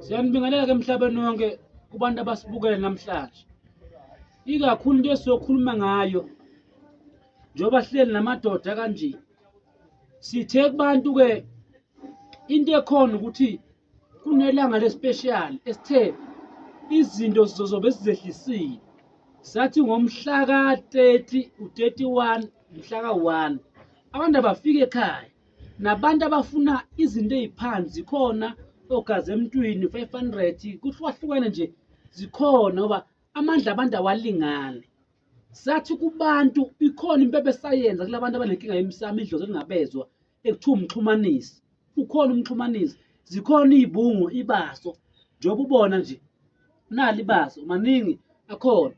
Siyanibingelela-ke emhlabeni wonke kubantu abasibukele namhlanje. Ikakhulu into esizokhuluma ngayo njengoba sihleli namadoda kanje, sithe kubantu-ke into ekhona ukuthi kunelanga lespeshiyali esithe izinto sizozobe sizehlisile. Sathi ngomhla ka-30, u-31, mhla ka-1 abantu abafike ekhaya nabantu abafuna izinto ey'phansi zikhona ogazi emntwini 500 kuhlukahlukene nje zikhona ngoba amandla abantu awalingani. Sathi kubantu ikhona impepho esayenza kulabantu abanenkinga yemsamo idlozi elingabezwa ekuthiwa umxhumanisi. Ukhona umxhumanisi, zikhona iy'bungu ibaso njengoba ubona nje nali ibaso maningi akhona.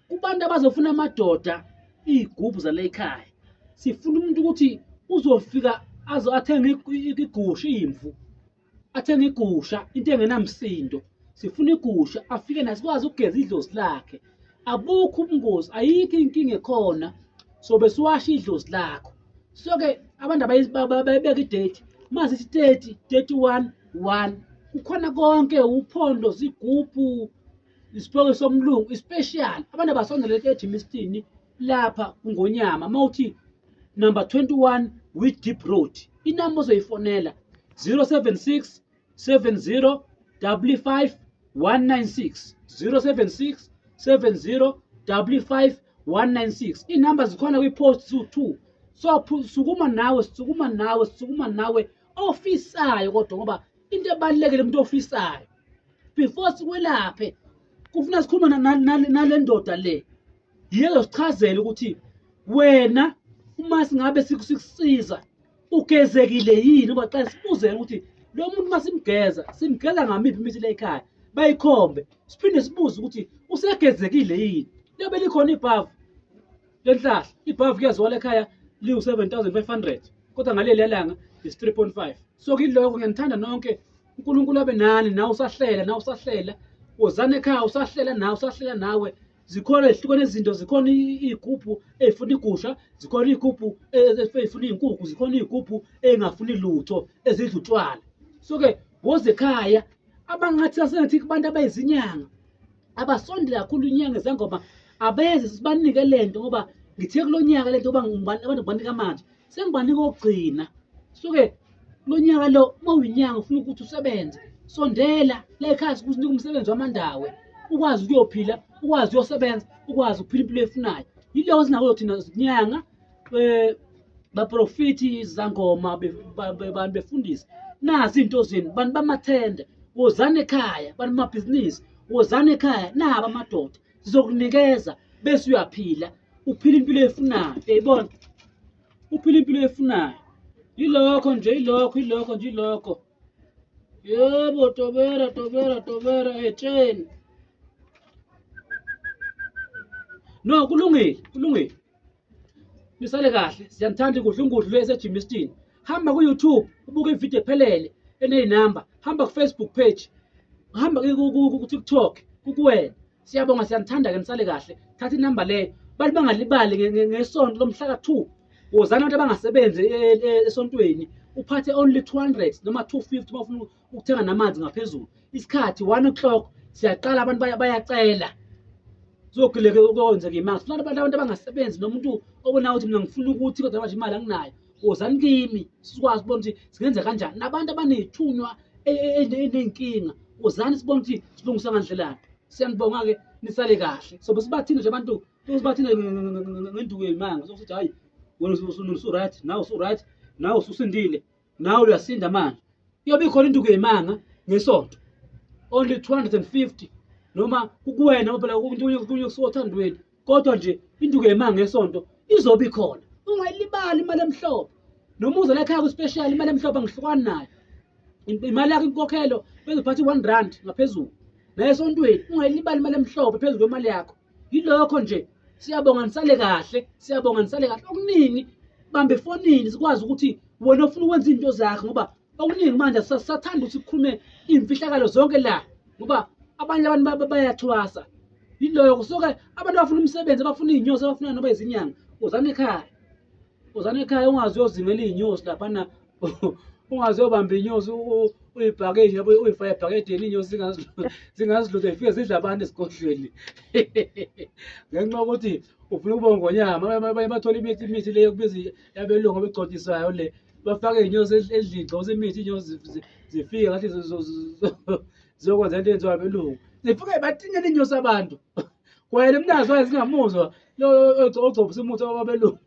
Kubantu abazofuna amadoda iy'gubhu zala ekhaya sifuna umuntu ukuthi uzofika azo athenge igusha imvu athenge igusha into engenamsindo sifuna igusha afike nayo sikwazi ukugeza idlozi lakhe abukho ubungozi ayikho inkinga ekhona sobe siwasha idlozi lakho so-ke abantu abayibeka idate uma zithi 30 31 1 kukhona konke uphondo zigubhu isipoko somlungu ispecial abantu abasondele eJimistini lapha kungonyama uma uthi number 21 with deep road inamba ozoyifonela 076 70 55 196 076 70 55 196 inamba zikhona kwi-post ziwu-2 so sukuma nawe sukuma nawe sukuma nawe ofisayo kodwa ngoba into ebalulekile umuntu ofisayo before sikwelaphe kufuna sikhulume nale ndoda le yiyo ezosichazela ukuthi wena uma singabe sikusiza ugezekile yini ngoba xa sibuze ukuthi lo muntu uma simgeza simgeza ngamiphi imithi le ekhaya bayikhombe siphinde sibuze ukuthi usegezekile yini liyobe likhona ibhavu lenhlahla ibhavu kuyaziwala ekhaya liwu-7500 kodwa ngaleli langa is 3.5 so kiloko ngiyanithanda nonke uNkulunkulu abe nani nawe usahlela nawe usahlela wozani ekhaya usahlela nawe usahlela nawe zikhona ezihlukene izinto zikhona iy'gubhu ey'funa igusha zikhona iy'gubhu ey'funa iy'nkukhu zikhona iy'gubhu ey'ngafuni lutho ezidla utshwala so-ke woze ekhaya abangathi sasengathi kubantu abayizinyanga abasondele kakhulu inyanga ezangoma abeze sibanike le nto ngoba ngithe kulo nyaka le nto uba abantu ngibanika manje sengibanika okugcina suke kulo nyaka lo uma uyinyanga ufuna ukuthi usebenze sondela la ekhaya sikunika umsebenzi wamandawe ukwazi ukuyophila ukwazi uyosebenza ukwazi ukuphila impilo efunayo yiloko sinako thina zinyanga um baprofiti zangoma bantu befundisi nazi iy'nto zenu bantu bamathenda wozani ekhaya bantu bamabhizinisi wozani ekhaya naba amadoda sizokunikeza bese uyaphila uphila impilo efunayo uyayibona uphila impilo efunayo yilokho nje yilokho yilokho nje yilokho yebo tobera tobera tobera etsheni no kulungile kulungile nisale kahle siyanithanda ikudla ungudlu le esejimistin hamba ku-youtube ubuke ividiyo ephelele eney'namba hamba ku-facebook page hamba ku-tiktok kukuwena siyabonga siyanithanda-ke nisale kahle thatha inamba leyo bantu bangalibali ngesonto lomhla ka-2 wozani abantu abangasebenzi e, e, esontweni uphathe only 200 noma 250 uma ufuna ukuthenga namanzi ngaphezulu isikhathi 1 o'clock siyaqala abantu bayacela zogileke ukwenzeka imali sifuna abantu abantu abangasebenzi nomuntu obonayo ukuthi mina ngifuna ukuthi kodwa manje imali anginayo wozani kimi sikwazi ukubona ukuthi singenza kanjani nabantu abaney'thunywa eney'nkinga wozani sibone ukuthi silungisa ngandlelani siyanibonga-ke nisale kahle sobe sibathini nje abantu sibathini ngenduku yey'manga sokuthi hhayi wena usu-right nawe usu-right nawe ususindile nawe uyasinda manje iyobe ikhona induku yemanga ngesonto only 250 noma kukuwena ngoba phela kunye kunye kusothandweni kodwa nje induku yemanga ngesonto izobe ikhona ungayilibali imali emhlophe noma uze la ekhaya ku-special imali emhlophe angihlukani nayo imali yakho inkokhelo bezophatha i-one rand ngaphezulu naye esontweni ungayilibali imali emhlophe phezu kwemali yakho Yilokho nje siyabonga nisale kahle siyabonga nisale kahle okuningi bamba efonini sikwazi ukuthi wena ofuna ukwenza izinto zakho ngoba okuningi manje sathanda ukuthi sikhulume iy'mfihlakalo zonke la ngoba abanye abantu bayathwasa yiloko so-ke abantu abafuna umsebenzi abafuna iy'nyosi abafuna noba izinyanga uzane ekhaya uzane ekhaya ungaze uyozingela iy'nyosi laphana ungaze uyobamba inyosi Uyibhake nje uyifake ebhakedeni iy'nyosi zingazilutho zifike zidle abantu esigodlweni ngenxa yokuthi ufuna ukuba ngonyama. Abanye bathola imithi imithi le yokubiza yabelungu abegcotshiswayo le, bafake iy'nyosi endlini, gcobisa imithi iy'nyosi zifike ngathi ziyokwenza into eyenziwa abelungu. Zifike batinyele iy'nyosi abantu. Kwayena umnazi waye zingamuzwa lo ogcobisa umuthi wabelungu.